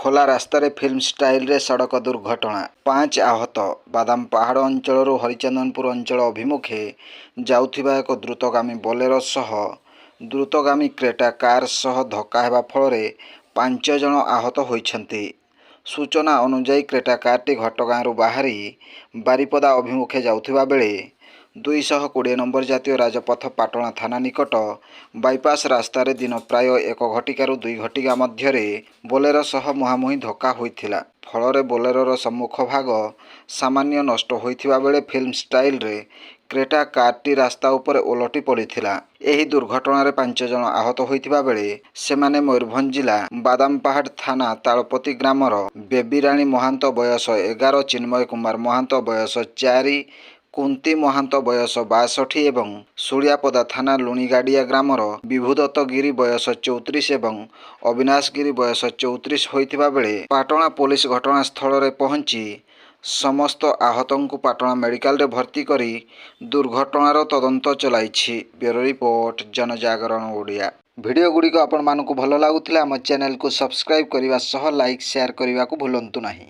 ଖୋଲା ରାସ୍ତାରେ ଫିଲ୍ମ ଷ୍ଟାଇଲରେ ସଡ଼କ ଦୁର୍ଘଟଣା। ପାଞ୍ଚ ଆହତ। ବାଦାମପାହାଡ଼ ଅଞ୍ଚଳରୁ ହରିଚନ୍ଦନପୁର ଅଞ୍ଚଳ ଅଭିମୁଖେ ଯାଉଥିବା ଏକ ଦ୍ରୁତଗାମୀ ବୋଲେରୋ ସହ ଦ୍ରୁତଗାମୀ କ୍ରେଟା କାର୍ ସହ ଧକ୍କା ହେବା ଫଳରେ 5 ଜଣ ଆହତ ହୋଇଛନ୍ତି। ସୂଚନା ଅନୁଯାୟୀ, କ୍ରେଟା କାର୍ଟି ଘଟଗାଁରୁ ବାହାରି ବାରିପଦା ଅଭିମୁଖେ ଯାଉଥିବା ବେଳେ 220 ନମ୍ବର ଜାତୀୟ ରାଜପଥ ପାଟଣା ଥାନା ନିକଟ ବାଇପାସ୍ ରାସ୍ତାରେ ଦିନ ପ୍ରାୟ 1 ଘଟିକାରୁ 2 ଘଟିକା ମଧ୍ୟରେ ବୋଲେରୋ ସହ ମୁହାଁମୁହିଁ ଧକ୍କା ହୋଇଥିଲା। ଫଳରେ ବୋଲେରୋର ସମ୍ମୁଖ ଭାଗ ସାମାନ୍ୟ ନଷ୍ଟ ହୋଇଥିବା ବେଳେ ଫିଲ୍ମ ଷ୍ଟାଇଲରେ କ୍ରେଟା କାର୍ଟି ରାସ୍ତା ଉପରେ ଓଲଟି ପଡ଼ିଥିଲା। ଏହି ଦୁର୍ଘଟଣାରେ 5 ଜଣ ଆହତ ହୋଇଥିବା ବେଳେ ସେମାନେ ମୟୂରଭଞ୍ଜ ଜିଲ୍ଲା ବାଦାମପାହାଡ଼ ଥାନା ତାଳପତି ଗ୍ରାମର ବେବିରାଣୀ ମହାନ୍ତ ବୟସ 11, ଚିନ୍ମୟ କୁମାର ମହାନ୍ତ ବୟସ 4, କୁନ୍ତି ମହାନ୍ତ ବୟସ 62 ଏବଂ ଶୁଳିଆପଦା ଥାନା ଲୁଣିଗାଡ଼ିଆ ଗ୍ରାମର ବିଭୁଦତ୍ତ ଗିରି ବୟସ 34 ଏବଂ ଅବିନାଶ ଗିରି ବୟସ 34 ହୋଇଥିବା ବେଳେ ପାଟଣା ପୋଲିସ ଘଟଣାସ୍ଥଳରେ ପହଞ୍ଚି ସମସ୍ତ ଆହତଙ୍କୁ ପାଟଣା ମେଡିକାଲରେ ଭର୍ତ୍ତି କରି ଦୁର୍ଘଟଣାର ତଦନ୍ତ ଚଳାଇଛି। Bureau report, Janajagaran Odia. Video ଗୁଡ଼ିକ ଆପଣମାନଙ୍କୁ ଭଲ ଲାଗୁଥିଲେ ଆମ ଚ୍ୟାନେଲକୁ ସବସ୍କ୍ରାଇବ୍ କରିବା ସହ ଲାଇକ୍, ସେୟାର କରିବାକୁ ଭୁଲନ୍ତୁ ନାହିଁ।